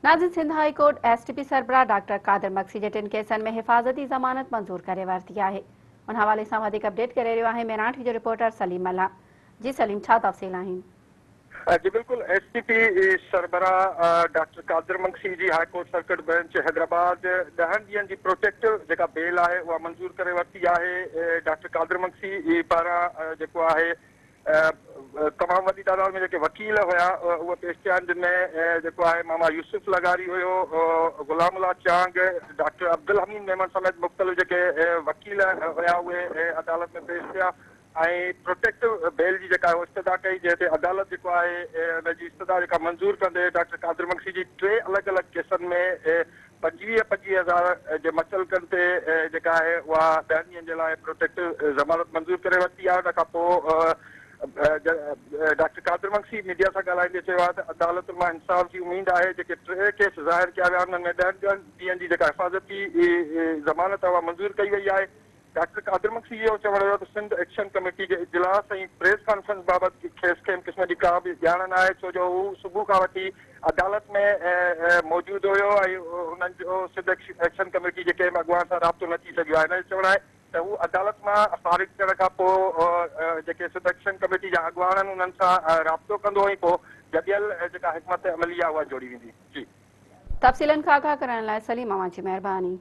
ناظرين Sindh high court S T P سربراهه doctor Qadir Magsi جي ٽن ڪيسن ۾ حفاظتي ضمانت منظور ڪري ورتي آهي ان حوالي سان وڌيڪ اپڊيٽ ڪري رهيو آهي ميراڻ ٽي جو رپورٽر سليم ملاح جي سليم ڇا تفصيل آهن. جي بلڪل ايس ٽي پي سربراهه ڊاڪٽر قادر مگسي جي high court circuit bench Hyderabad ڏهن ڏينهن جي پروٽيڪٽو جيڪا بيل آهي اها منظور ڪري ورتي آهي ڊاڪٽر قادر مگسي پاران جيڪو آهي تمام وڏي تعداد ۾ جيڪي وڪيل هيا اهي پيش ٿيا آهن جن ۾ جيڪو آهي ماما يوسف لغاري هيو، غلام الله چانگ، ڊاڪٽر عبدالحميد ميمڻ سميت مختلف جيڪي وڪيل هيا اهي عدالت ۾ پيش ٿيا ۽ پروٽيڪٽو بيل جي جيڪا استدعا ڪئي جنهن تي عدالت جيڪو آهي ان جي استدعا جيڪا منظور ڪندي ڊاڪٽر قادر مگسي جي ٽي الڳ الڳ ڪيسن ۾ 25 25 هزار جي مچلڪن تي جيڪا آهي اها ڏهن ڏينهن جي لاء پروٽيڪٽو ضمانت منظور ڪري ورتي آهي ان کان پوء ڊاڪٽر قادر مگسي ميڊيا سان ڳالهائيندي چيو آهي ته عدالتن مان انصاف جي اميد آهي جيڪي ٽي ڪيس ظاهر ڪيا ويا انهن ۾ ڏهن ڏهن ڏينهن جي جيڪا حفاظتي ضمانت اها منظور ڪئي وئي آهي ڊاڪٽر قادر مگسي اهو چوڻ هيو ته سنڌ ايڪشن ڪميٽي جي اجلاس ۽ پريس ڪانفرنس بابت کيس ڪنهن قسم جي ڪا به ڄاڻ ناهي ڇو جو هو صبح کان وٺي عدالت ۾ موجود هيو ۽ هنن جو سنڌ ايڪشن ڪميٽي جي ڪنهن به اڳواڻ سان رابطو نه ٿي سگهيو آهي. هن جو چوڻ آهي ته هو عدالت مان فارغ ٿيڻ کان پوء جيڪي سنڌ ايڪشن ڪميٽي جا اڳواڻ آهن انهن سان رابطو ڪندو ۽ پوء گڏيل جيڪا حڪمت عملي آهي اها جوڙي ويندي. جي. تفصيلن کان آگاهه ڪرڻ لاء سليم اوهان جي مهرباني.